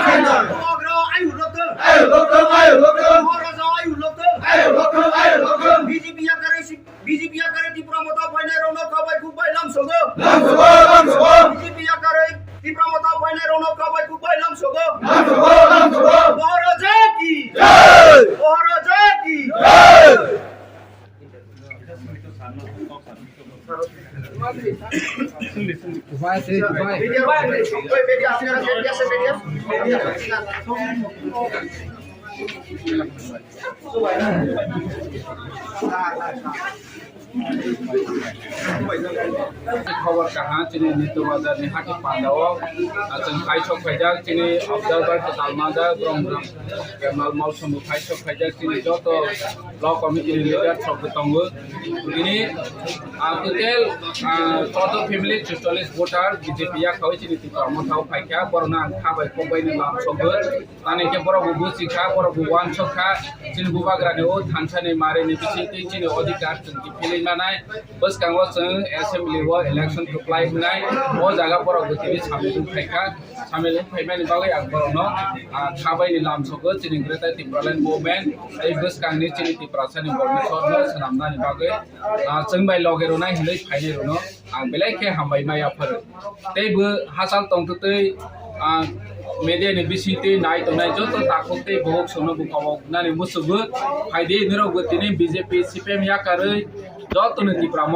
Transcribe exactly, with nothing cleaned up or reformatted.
Bubagra ayuk lokthung. Ayuk lokthung, ayuk lokthung. Maharaja ayuk lokthung. Ayuk lokthung, ayuk lokthung. B J P yakarwi si-, B J P yakarwi Tipra Motha phainairokno khabai khukbai lamsogo. Lamsogo, lamsogo. B J P yakarwi Tipra Motha phainairokno khabai khukbai lamsogo. Lamsogo, lamsogo. Maharaja ki. Jai. Maharaja ki. Jai. Khobor kaham chini Nitu Bazar ni hati panda o, ah, chwng phai sok phaijak chini observer kwtal majak, borok rang mal mal somo phai sok phaijak chini joto block committee ni leader rok bo tongo. Bini, ah, total, ah, chordo family chorchollis voter B J P yak khawi chini Tipra Motha o phaikha, borok no ang kha bai kok bai no lam sogwi. Tani khe borok bo buchi kha, borok bo uansuk kha, chini bubagra ni o thansa ni mari ni bisingtwi chini odhikar chwng kiphilwi manai. Bwskango chwng assembly o election kwplai wngnai, o jaga borok bo tini samung khai kha. Samung phaimani bagwi ang borokno, ah, khabaini lamsogo chini Greater Tipraland Movement tei bwskangni chini Tiprasani borokni sorno swnamnani bagwi, ah, chwng bai loge rwnai hinwi phainai rwno ang belai khe hambai maya pharo. Tei bo hachal tongtwtwi, ah, media ni bisingtwi nai tongnai joto takhuk tei bukhuk songno bo kobok nani musugo. Phaidi nirok bo tini B J P C P M yakarwi joto ni Tipra